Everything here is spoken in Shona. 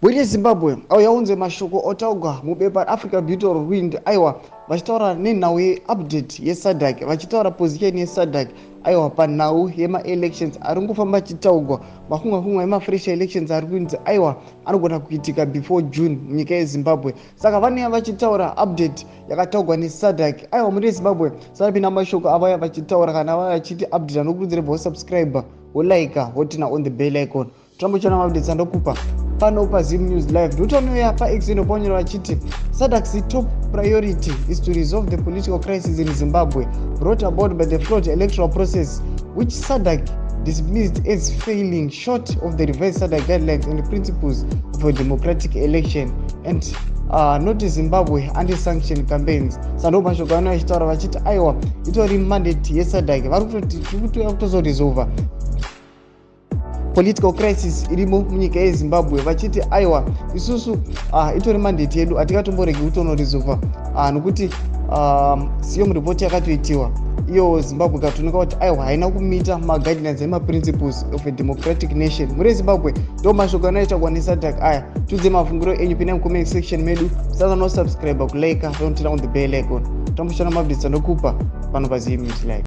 Mhuri yeZimbabwe, auya unze mashoko otaugwa mubepa Africa Beauty or Wind. Aiwa, vachitaura nenhau yeupdate yeSADC, vachitaura position yeSADC, aiwa, panhau yemaelections ari kungofamba achitaugwa, makunga emafresh elections ari kunzi, aiwa, anogona kuitika before June munyika yeZimbabwe. Saka vanouya vachitaura update yakataugwa neSADC. Aiwa, mhuri yeZimbabwe, sarapinda mashoko avaya vachitaura kana vaya vachiti update, anokurudzira bva wosubscribe, wolike, woturn on the bell icon, tambochiona maupdates andokupa pano paZim News Live. Ndotanouya paX inopanyora vachiti, "SADC's top priority is to resolve the political crisis in Zimbabwe brought about by the flawed electoral process, which SADC dismissed as failing short of the revised SADC guidelines and principles of a democratic election and not Zimbabwe anti-sanction campaigns." Sando mashoko ano achitaura vachiti, aiwa, itori mandate yeSADC, vari kutoti tiri kutoya kutozoresolva political crisis irimo munyika yeZimbabwe, vachiti, aiwa, isusu itori mandate yedu, hatingatomboregi kutonoresolva nokuti SEOM report yakatoitiwa iyo Zimbabwe ikatooneka kuti, aiwa, haina kumeeta maguidelines emaprinciples of a democratic nation. Muri Zimbabwe, ndo mashoko anoitagwa neSADC aya. Tudze mafungiro enyu, pinda mucomment section medu, sasa nosubscribe, kulike, noturn on the bell icon, tamboshana maupdates andokupa pano paZim News Live.